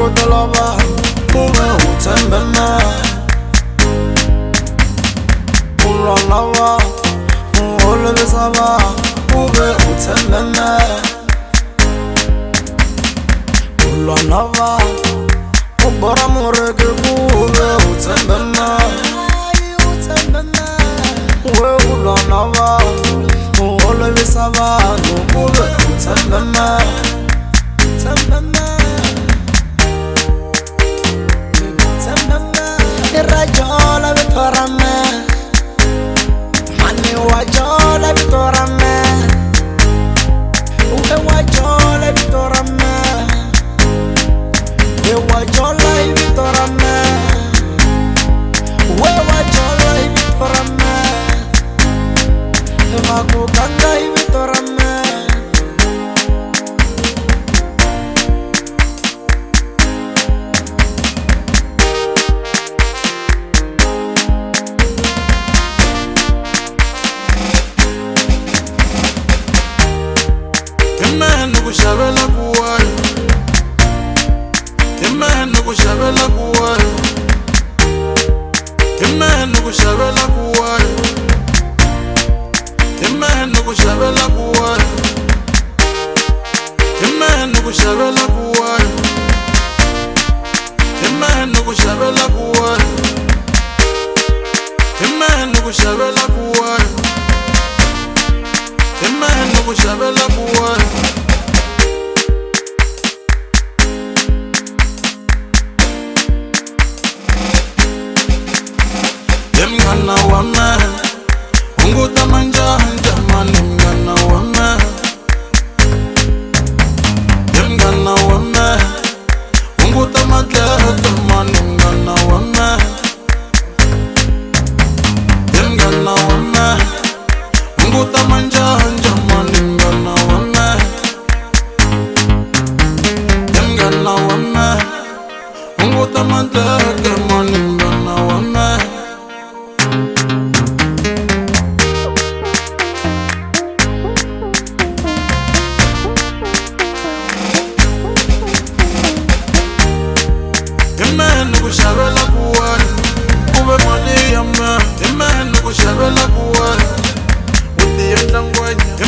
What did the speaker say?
langutela vanhu ku ve u tshembe mehe. U lwa na vanhu u holovisa vanhu ku ve u tshembe mehe. U lwa na vanhu u borha mureke ku ve u tshembe mehe. We u lwa na vanhu u holovisa vanhu ku ve u tshembe mehe. Tshembe mehe. Tshembe mehe. I ra jola vito ra mehe. Mhani wa jola vito ra mehe. We wa jola vito ra mehe. We wa jola i vito ra mehe. We wa jola i vito ra mehe. Va ku ganga i vito ra mehe. Hi mehe ni ku xavela ku wayo. Hi mehe ni ku xavela ku wayo. Hi mehe ni ku xavela ku wayo. Hi mehe ni ku xavela ku wayo. Hi mehe ni ku xavela ku wayo. Hi mehe ni ku xavela ku wayo. Hi mehe ni ku xavela ku wayo. Hi mehe ni ku xavela ku wayo. He munghana wa mehe, hunguta manjanja mani munghana wa mehe. He munghana wa mehe, hunguta madleke mani munghana wa mehe. He munghana wa mehe, hunguta manjanja mani munghana wa mehe. He munghana wa mehe, hunguta madleke mani munghana wa mehe. Hi mehe ni ku xavela ku wayo, ku ve mali ya mehe. Hi mehe ni ku xavela ku wayo, u ti endla ngwenya. Hi